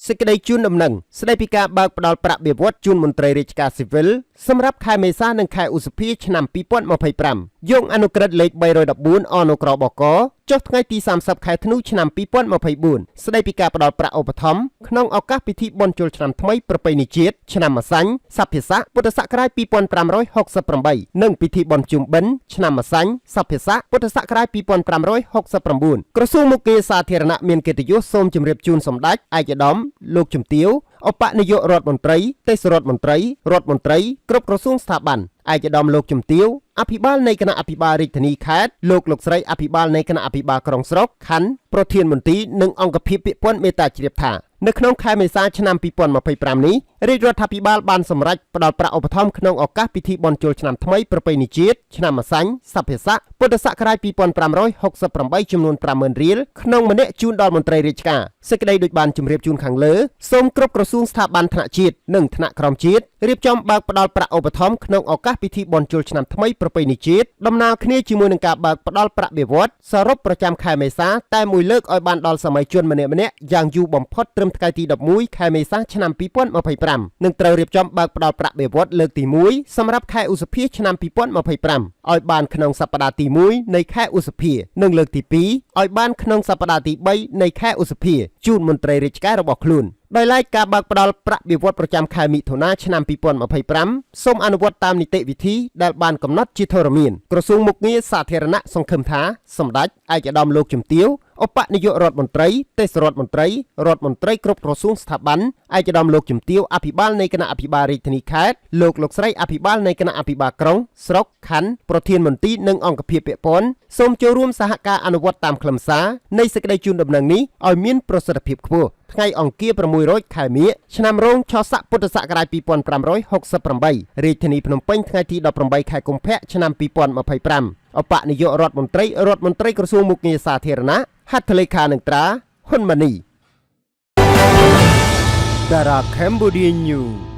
សេចក្តីជូនដំណឹងស្តីពីការបើកផ្ដល់ប្រាក់បៀវត្សជូនមន្ត្រីរាជការស៊ីវិលសម្រាប់ខែមេសានិងខែឧសភាឆ្នាំ2025យោងអនុក្រឹត្យលេខ314អនុក្របកចុះថ្ងៃទី30ខែធ្នូឆ្នាំ2024ស្តីពីការផ្ដល់ប្រាក់ឧបត្ថម្ភក្នុងឱកាសពិធីបុណ្យចូលឆ្នាំថ្មីប្រពៃណីជាតិឆ្នាំម្សាញ់សព្វស័កពុទ្ធសករាជ2568និងពិធីបុណ្យជុំបិណ្ឌឆ្នាំម្សាញ់សព្វស័កពុទ្ធសករាជ2569ក្រសួងមុខងារសាធារណៈមានកិត្តិយសសូមជម្រាបជូនសម្ដេចឯកឧត្តមលោកជំទាវឧបនាយករដ្ឋមន្ត្រីទេសរដ្ឋមន្ត្រីរដ្ឋមន្ត្រីគ្រប់ក្រសួងស្ថាប័នឯកឧត្តមលោកជំទាវអភិបាលនៃគណៈអភិបាលរាជធានីខេត្តលោកលោកស្រីអភិបាលនៃគណៈអភិបាលក្រុងស្រុកខណ្ឌប្រធានមន្ទីរនិងអង្គភាពពាក់ព័ន្ធមេត្តាជ្រាបថានៅក្នុងខែមេសាឆ្នាំ2025នេះរាជរដ្ឋាភិបាលបានសម្រេចផ្ដល់ប្រាក់ឧបត្ថម្ភក្នុងឱកាសពិធីបុណ្យចូលឆ្នាំថ្មីប្រពៃណីជាតិឆ្នាំម្សាញ់សព្វស័កពុទ្ធសករាជ2568ចំនួន50000រៀលក្នុងម្នាក់ជូនដល់មន្ត្រីរាជការសេចក្តីដូចបានជម្រាបជូនខាងលើសូមគ្រប់ក្រសួងស្ថាប័នថ្នាក់ជាតិនិងថ្នាក់ក្រោមជាតិរៀបចំបើកផ្ដល់ប្រាក់ឧបត្ថម្ភក្នុងឱកាសពិធីបុណ្យចូលឆ្នាំថ្មីប្រពៃណីជាតិដំណើរគ្នាជាមួយនឹងការបើកផ្ដល់ប្រាក់បៀវត្សសរុបប្រចាំខែមេសាតែមួយលើកឲ្យបានដល់សម័យជនម្នាក់ៗយ៉ាងយូរបំផុតត្រឹមថ្ងៃទី11ខែមេសាឆ្នាំ2025និងត្រូវរៀបចំបើកផ្ដល់ប្រាក់បៀវត្សលើកទី1សម្រាប់ខែឧសភាឆ្នាំ2025ឲ្យបានក្នុងសប្តាហ៍ទី1នៃខែឧសភានិងលើកទី2ឲ្យបានក្នុងសប្តាហ៍ទី3នៃខែឧសភាជូនមន្ត្រីរាជការរបស់ខ្លួនដោយឡែកការបើកផ្ដល់ប្រាក់បៀវត្សប្រចាំខែមិថុនាឆ្នាំ2025សូមអនុវត្តតាមនីតិវិធីដែលបានកំណត់ជាធរមានក្រសួងមុខងារសាធារណៈសង្ឃឹមថាសម្ដេចឯកឧត្តមលោកជំទាវឧបនាយករដ្ឋមន្ត្រីទេសរដ្ឋមន្ត្រីរដ្ឋមន្ត្រីគ្រប់ក្រសួងស្ថាប័នឯកឧត្តមលោកជំទាវអភិបាលនៃគណៈអភិបាលរាជធានីខេត្តលោកលោកស្រីអភិបាលនៃគណៈអភិបាលក្រុងស្រុកខណ្ឌប្រធានមន្ទីរនិងអង្គភាពពាក់ព័ន្ធសូមចូលរួមសហការអនុវត្តតាមខ្លឹមសារនៃសេចក្តីជូនដំណឹងនេះឲ្យមានប្រសិទ្ធភាពខ្ពស់ថ្ងៃអង្គារ600ខែមិញឆ្នាំរោងឆស័កពុទ្ធសករាជ2568រាជធានីភ្នំពេញថ្ងៃទី18ខែកុម្ភៈឆ្នាំ2025ឧបនាយករដ្ឋមន្ត្រីរដ្ឋមន្ត្រីក្រសួងមុខងារសាធារណៈហត្ថលេខានឹងត្រាហ៊ុនម៉ាណី Dara Cambodia News.